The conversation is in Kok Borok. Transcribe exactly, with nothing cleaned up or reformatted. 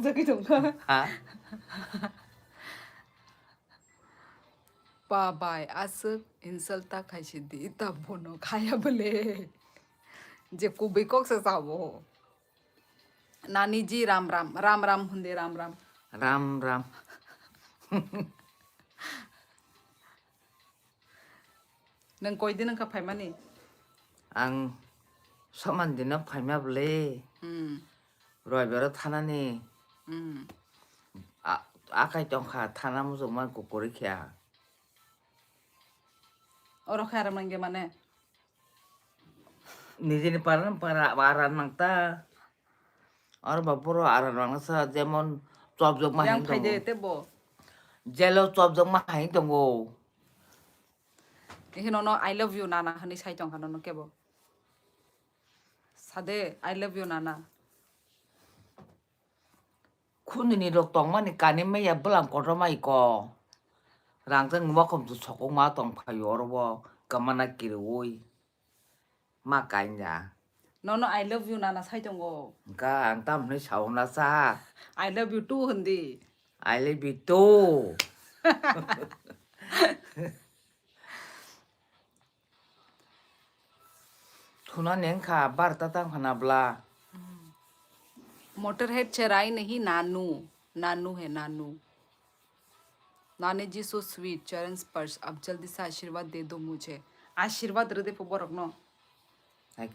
Jagwi tongkha. Ha? Pa bai aswk insult ta khaisi di ta bono khaya bole. Je kubui kok se sabo. Nani ji ram ram, ram ram hunde ram ram. Ram ram. Nwng koi din wngkha phaimani? Ang soman dino phaima bwle. Hmm. Roibaro thanani. Hmm. A-, akai tongkha thana muchungma kukurwi khe. Oro khe aram nangya mane? Nijini para para aram nangta. Oro ba boro aram nangsa jemon chopjok ma Yang hing phai de tongo. Tebo. Jelo chopjok ma hing tongo. Hino no I love you nana hwnwi sai tongkha nono kebo. Sade I love you nana. Khunini rok tongmani kani maya bwlam kotorma iko. Rangchak ni wakhom tu sokokma tong phaio oro bo kamana kiriwi. Ma kainja. Nono I love you nana sai tongo. Ka ang tam hwnwi sao na sa. I love you too hindi. I love you too. Thuna neng kha bar ta tang khana bla. Motorhead cherai nahi nanu. Nanu hai nanu. Nani ji so sweet, Charan Sparsh, ab jaldi se ashirwad de do mujhe. Ashirwad rwde pho borok no.